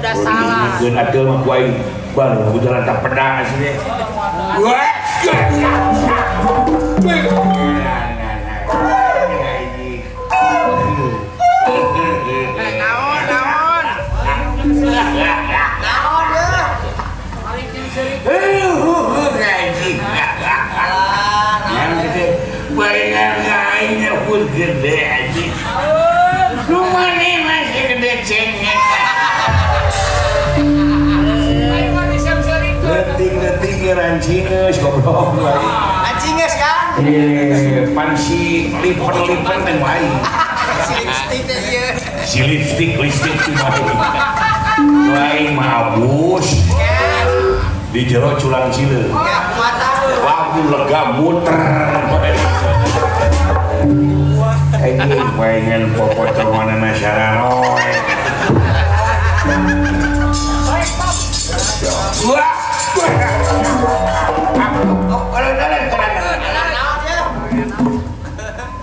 Udah salah. Keun adil mah ku aing baru kebetulan tak pedang asli. Wah. Naon, naon. Naon ya? Bayangan pun gede anjing. Lu mana masih gede cengek. Leting-leting rancingeus goblok wae. Rancingeus kan? Iya, pan si lipen-lipen teh wae. Si lipstick teh ieu. Si lipstick lipstick teh wae. Wae mah abus. Di jero culang cileung. Lagu lega muter. Ini pengen popotongan sararoy. Wah.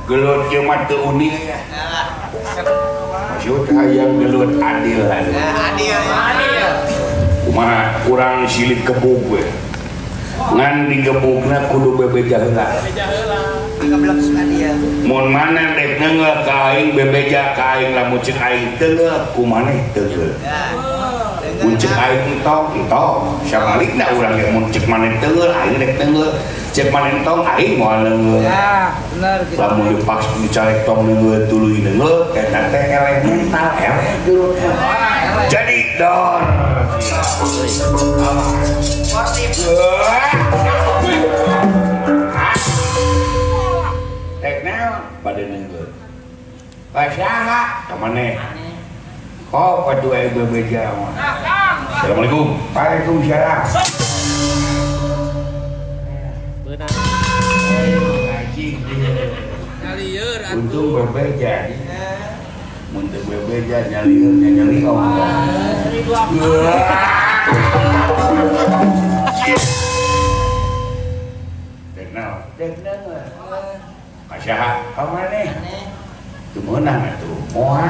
Gelut ieu mah teu uning ya. Maksud hayang gelut adil. Adil. Adil. Kumaha kurang silip gebug we. Ngan digebugna kudu bebeja heula. Mun mana dek neunggeul ka aing bebeja ka aing lamun ceuk aing teunggeul ku maneh teunggeul. Mun ceuk aing entong entong sabalikna urang ge mun ceuk maneh teunggeul aing dek teunggeul. Ceuk maneh entong aing moal neunggeul. Ya, bener gitu. Lamun dipaksa dicarek tong neunggeul tuluy neunggeul eta teh eleh mental eleh gelut. Jadi dor. Rek naon bade neunggeul. Ka saha ka maneh? Kok atuh aya bebeja mah. Assalamualaikum. Waalaikumsalam. Beunang. Ngaji. Untung bebeja. Mun teu bebeja nyalieur nyali omong. Dek naon? Dek naon? Ka saha? Ka maneh? Teu meunang atuh. Moal.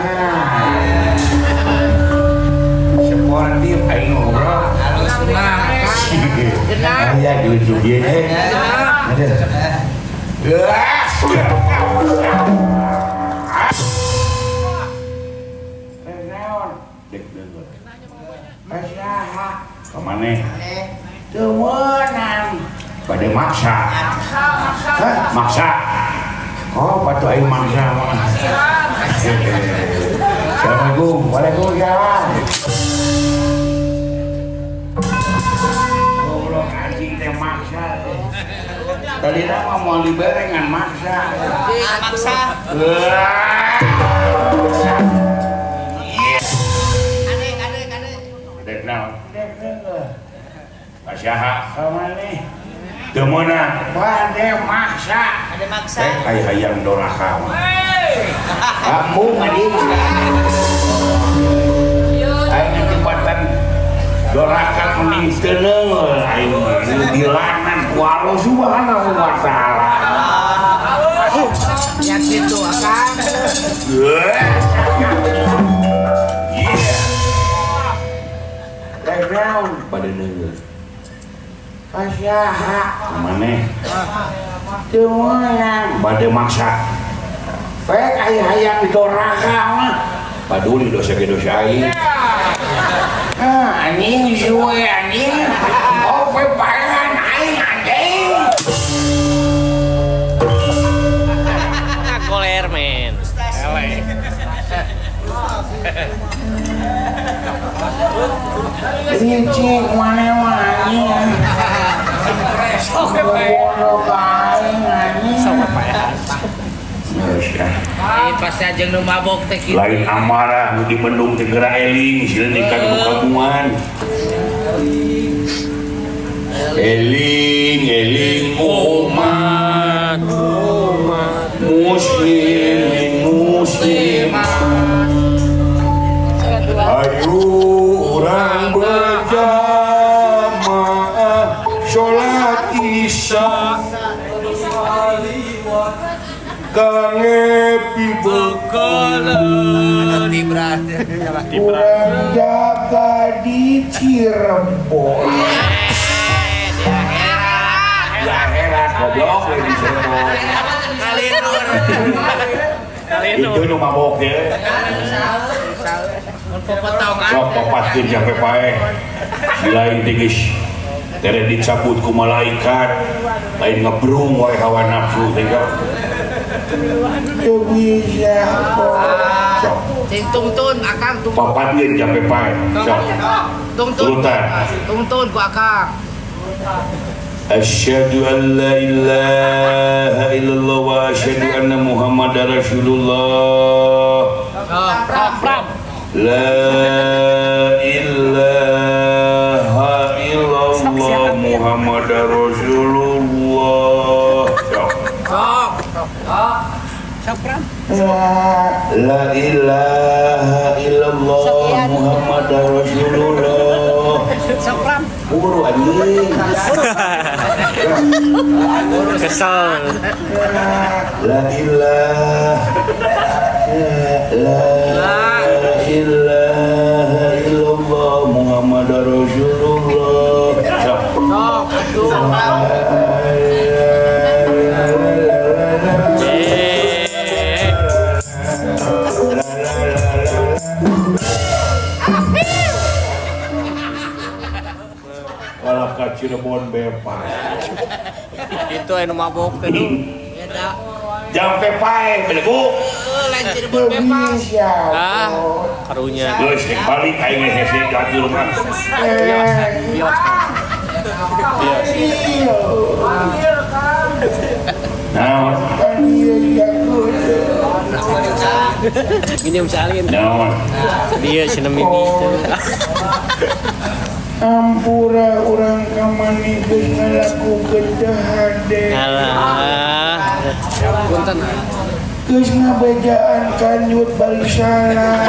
Sportif aing ngobrol. Halus mah. Genah. Aya gelut ieu nya. Aduh. Naon? Dek deungeun. Ka saha? Ka maneh? Teu meunang. Bade maksa. Hah, maksa. Oh, patuh aing maksa mah. Assalamualaikum. Waalaikumsalam. Goblok anjing teh maksa. Tadi mah moal dibere ngan maksa. Maksa. Ade ade ade. Dek naon? Dek deungeul. Ka saha? Ka maneh? Teu meunang. Bade maksa. Ade maksa. Teh aya hayang doraka mah. Kamu anjing. Aing ngejebatan doraka mending teu neunggeul aing mah dilanan ku Allah Subhanahu wa taala. Ya gitu akang. Yeah. Rek naon bade neunggeul. Ka saha? Ka maneh? Teu meunang bade maksa. Pek aya hayang doraka mah. Paduli dosa ge dosa aing. Ah, anjing suwe anjing. Oh, pe paehan aing anjing. Koler men. Eleh. Licik mana mah anjing. Goblok aing anjing. Sama paehan. Geus ah. Pas aja nu mabok teh kitu. Lain amarah nu dibendung teh geura eling sieun ka nu kagungan. Eling eling umat muslimin muslimat ayo urang berjamaah salat isya kange pibekaleun. Urang jaga di Cirebon. Eh, Di akhirat goblok we di Cirebon. Kalinur. Itu nu mabok teh. Mun popotongan. Sok papatkeun sampe paeh. Di lain teh geus tere dicabut ku malaikat. Lain ngebrung wae hawa nafsu teh ka. Teu bisa. Sok Cing tungtun akang tungtun. papatkeun sampe paeh. Sok Tungtun. turutan. Tungtun ku akang. Asyhadu an la ilaha illallah wa asyhadu anna Muhammadar Rasulullah. Sok, pram pram. La ilaha illallah Muhammadar Rasulullah. Sok. Sok. Sok. La ilaha illallah Muhammadar Rasulullah. Buru anjing. Kesel. La ilaha la ilaha illallah Muhammadar Rasulullah. Sok. Sok atuh. Eh. Walah ka Cirebon bebas. Itu anu mabok teh duh. Beda. Jampe pae belegu. Heuh, lain Cirebon bebas. Ah, karunya. Geus rek balik aing geus hese di rumah. Naon? Gini misalin. Naon? Dia cenah mimi teh. Ampura urang ka maneh geus ngalakukeun teu hade. Alah. Punten. Geus ngabejaan kanjut bari salah.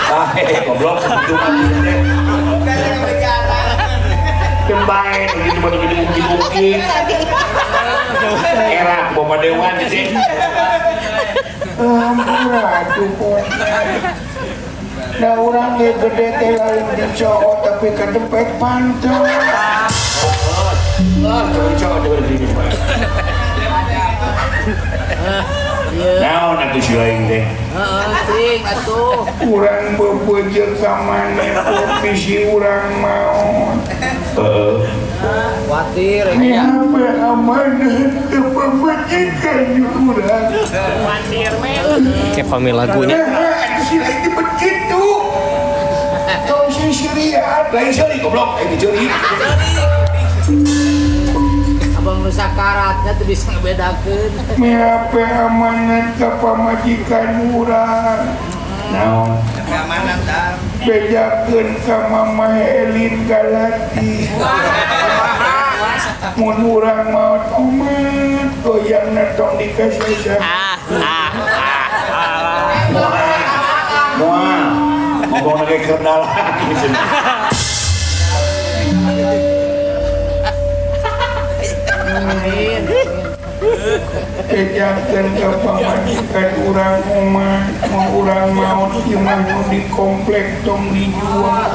Ah, goblok kitu mah teh. Teu bae kitu mah diungkit-ungkit. Era bapak dewan sih. Ampura atuh pon. Nah urang ge gede teh lain dicowok tapi kedepet pantau. Ah, coba coba di sini. Naon atuh si lain teh? Heeh, cing atuh. Urang bebeujeuh ka maneh bisi urang maot. Heeh. Kuatir ya. Apa amanah teu pamajikan urang. Kayak pamil lagunya. Nah, si lain teh begitu. Tong sisirian. Lain seuri goblok, lain diceuri. Abang nu sakaratnya teu bisa ngebedakeun. Miape amanat ka pamajikan urang. Naon? Keamanan dah. Bejakeun ka Mama Elin Galati. Mun urang maot omat goyangna tong dikasih. Ah, ah, ah. Moal. Ngomong lagi keur dalang cenah. Amin. Bejakeun ka pamajikan urang omat, mun urang maot imah nu di komplek tong dijual.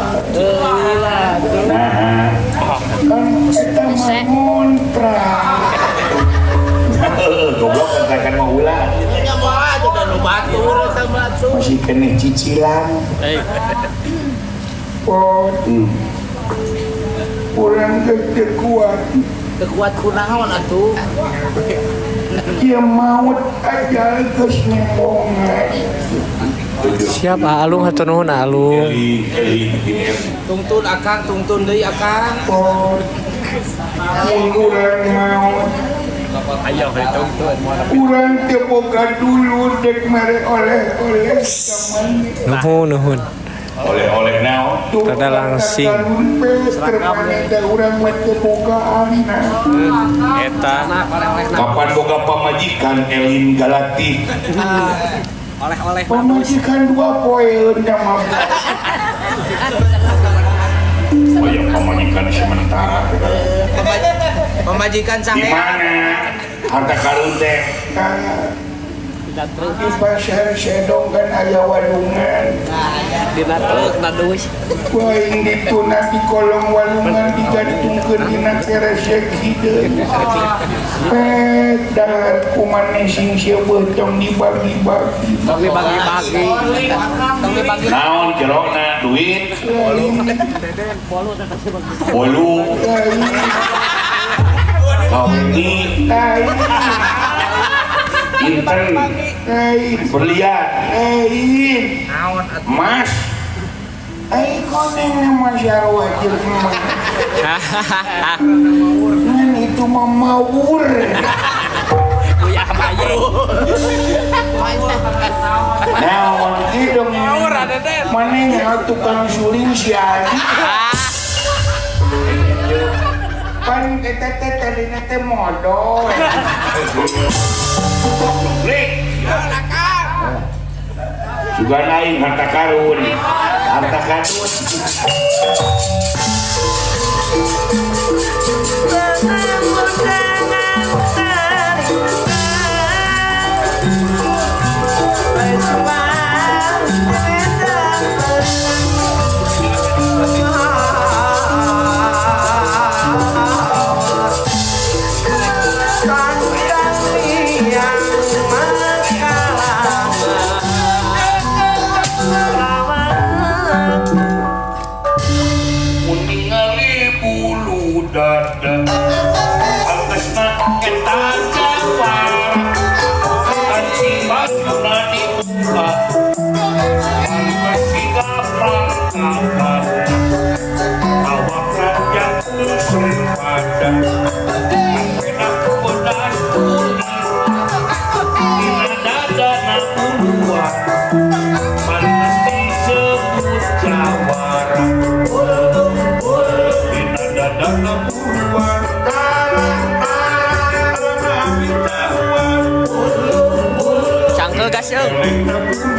Nah, kan eta mah ngontrak. Goblok kontrakan mah ulah. Nya moal atuh da nu batur eta mah atuh. Masih keneh cicilan. Eh, Pot. Urang geus teu kuat. Teu kuat kunaon atuh. Ieu maut ajal geus nembongan. Siap Alung hatur nuhun Alung. Tungtun akang, tungtun deui akang. Pot. Mun urang maot Ayo ditungtun. urang teu boga dulur dek mere oleh-oleh ka maneh. Nuhun nuhun. Oleh-oleh naon? Rada langsing. Termaneh teh urang mah teu boga anak. Eta Kapan boga pamajikan Elin Galati? Oleh-oleh. Pamajikan dua poeun nya mah. Oh ya pamajikan sementara. Pamajikan Di sange. mana harta karun teh? Dina truk. Di pasar Sedong kan aya walungan. Dina truk na dus. Ku aing dituna di kolong walungan digantungkeun dina keresek hideung. Pek dahar ku maneh sing seubeuh tong dibagi-bagi. Tong dibagi-bagi. Tong dibagi. Naon jerona duit? Bolu. Kopi. Inten. Berlian. Mas. Ai koneng nama sarua jeung emak. Ngan itu mah mawur. Uyah baye. Naon hidung. Maneh nyaho tukang suling si Adi. Pan eta teh tadina teh modol. Sugan aing harta karun. Harta karun. Cangkel gas euy.